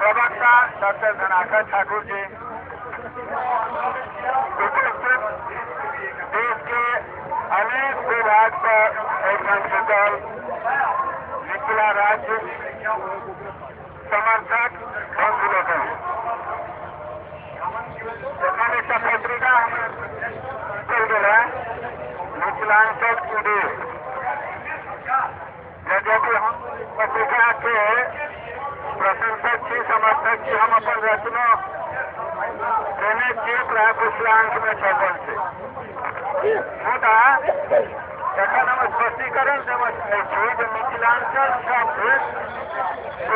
प्रवक्ता डॉक्टर धनाकर ठाकुर जी, उपस्थित देश के अनेक विभाग से एहिठाम जुटल मिथिला राज्य समर्थक बंधु लोकनि, एखन एकटा पत्रिका हमरा चलि गेल है, मिथिलांचल टुडे। यद्यपि हम पत्रिका के प्रशंसक छी, समर्थक छी, हम अपन रचना देने छी, प्राय पिछला अंक में छपल छै, मुदा एखन हम स्पष्टीकरण देबऽ चाहै छी जे मिथिलांचल शब्द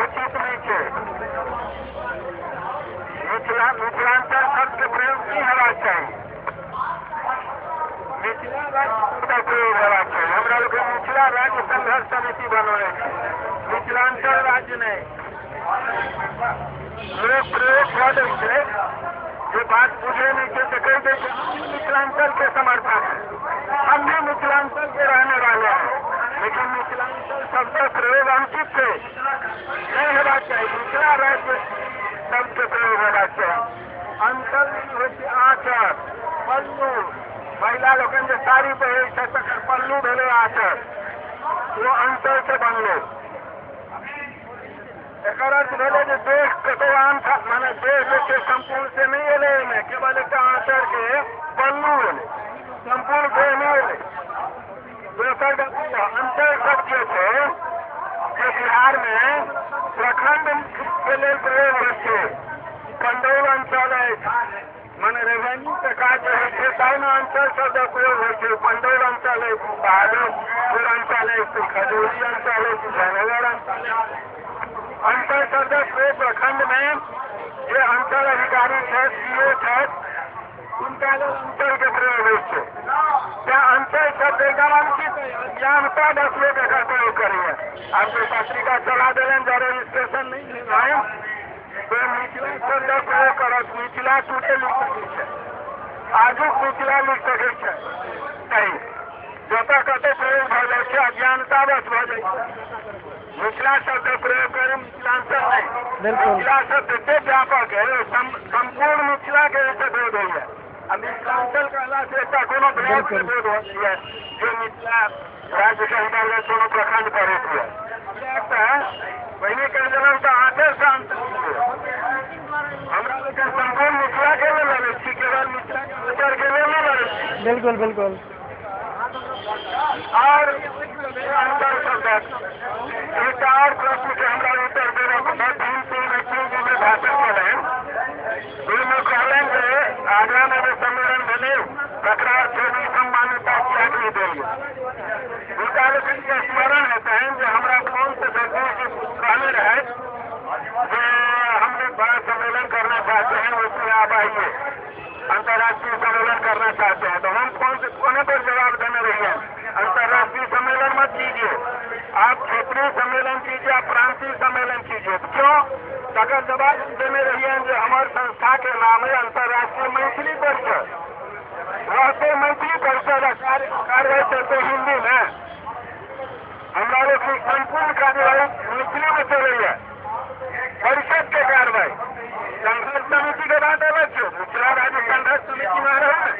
उचित नहि छै। मिथिलांचल शब्द के प्रयोग नहि हेबाक चाही, मिथिला राज्य शब्दक प्रयोग हेबाक चाही। हमरा लोकनि मिथिला राज्य संघर्ष समिति बनौने छी, मिथिलांचल राज्य नहि। लोक प्रयोग कऽ दै छै, जे बात बुझे नहि छै तऽ कहि दै छै हम मिथिलांचल के समर्थक हैं, हम भी मिथिलांचल के रहने वाले हैं, लेकिन मिथिलांचल शब्दक प्रयोग अनुचित छै, नहि हेबाक चाही। मिथिला राज्य शब्द के प्रयोग हेबाक चाही। अंचल होइ छै आँचल, पल्लू। महिला लोकनि जे साड़ी पहिरै छथि तकर पल्लू भेलै आँचल, ओ अंचल से बनलै। एकर अर्थ भेलै जे देश कतौ आन माने देश जे छै सम्पूर्ण से नहि एलै, एहिमे केवल एकटा आँचल के पल्लू एलै, सम्पूर्ण देह नहि एलै। दोसर अंचल शब्द जे छै जे बिहार मे प्रखंड के लेल प्रयोग होइ छै। पंडौल अंचल अछि, माने रेवेन्यू के काज जे होइ छै ताहिमे अंचल शब्दक प्रयोग होइ छै। पंडौल अंचल अछि, बहादुरपुर अंचल अछि, खजौली अंचल अछि, जयनगर अंचल अछि। अंचल शब्दक प्रयोग प्रखंड मे जे अंचल अधिकारी छथि, सी ओ छथि, हुनका लेल अंचल के प्रयोग होइ छै। तेँ अंचल शब्द एकदम अनुचित अछि, अज्ञानता बस लोक एकर प्रयोग करैए। आब कोइ पत्रिका चला देलनि जे रजिस्ट्रेशन नहि भेल तो मिथिला शब्दक प्रयोग करत, मिथिला टुडे लिख सकै छै, आजुक मिथिला लिख सकै छै। सही जतऽ कतौ प्रयोग भऽ जाइ छै, अज्ञानता बस भऽ जाइ छै। मिथिला शब्दक प्रयोग करू, मिथिलांचल नहि। मिथिला शब्द एते व्यापक है, सम्पूर्ण मिथिला के एहिसँ बोध होइए, आ मिथिलांचल कहला से एकटा कोनो ब्लॉक के बोध होइए जे मिथिला राज्य के अन्तर्गत कोनो प्रखंड पड़ैत हुए। किएक तऽ पहिने कहि देलहुँ तऽ आँचल से अंतर हमरा लोकनि सम्पूर्ण मिथिला के लेल लड़ै छी, केवल मिथिला के आँचल के लेल नहि लड़ै छी। बिल्कुल बिल्कुल। और अंतर शब्दक एकटा और प्रश्न के हमरा उत्तर देबऽ पड़त। भीम सिंह मैथिल जी जे भाषण केलनि ओहिमे कहलनि जे आगरा मे जे सम्मेलन भेलै तकरा क्षेत्रीय मान्यता किएक नहि देल गेल। हुनका लोकनि के स्मरण हेतनि जे हमरा फोन से जगदीश जी कहने रहथि जे हम लोग बड़ा सम्मेलन करना चाहते हैं, उसमें आप आइए, अंतर्राष्ट्रीय सम्मेलन करना चाहते हैं। तो हम फोन से फोने पर जवाब देने रहिए, अंतर्राष्ट्रीय सम्मेलन मत कीजिए, आप क्षेत्रीय सम्मेलन कीजिए, आप प्रांतीय सम्मेलन कीजिए। क्यों? तकर जवाब देने रहिए जे हमार संस्था के नाम है अंतर्राष्ट्रीय मैथिली परिषद, रहते मैथिली परिषद कार्रवाई चलते हिंदी में। हमरा लोकनि संपूर्ण कार्रवाई मैथिली में चलैया, परिषद के कार्रवाई। संघर्ष समिति के बात अलग छै, मिथिला राज्य संघर्ष समिति में रहू ने,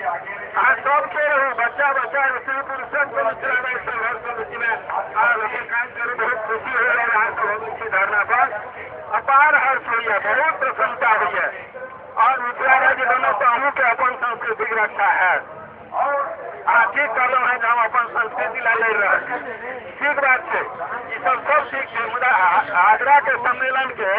अहाँ सबके रहू, बच्चा बच्चा स्त्री पुरुष सबके मिथिला राज्य संघर्ष समिति में अहाँ लोकनि काज करू। बहुत खुशी होइए अहाँ सब अबै छी धरना पर, अपार हर्ष होइए, बहुत प्रसन्नता होइए। और मिथिला राज्य बनत तऽ अहूँके अपन संस्कृतिक रक्षा हैत। अहाँ ठीक कहलहुँ हेँ जे हम अपन संस्कृति लए लड़ि रहल छी, ठीक बात छै, ई सब सब ठीक छै, मुदा आगरा के सम्मेलन के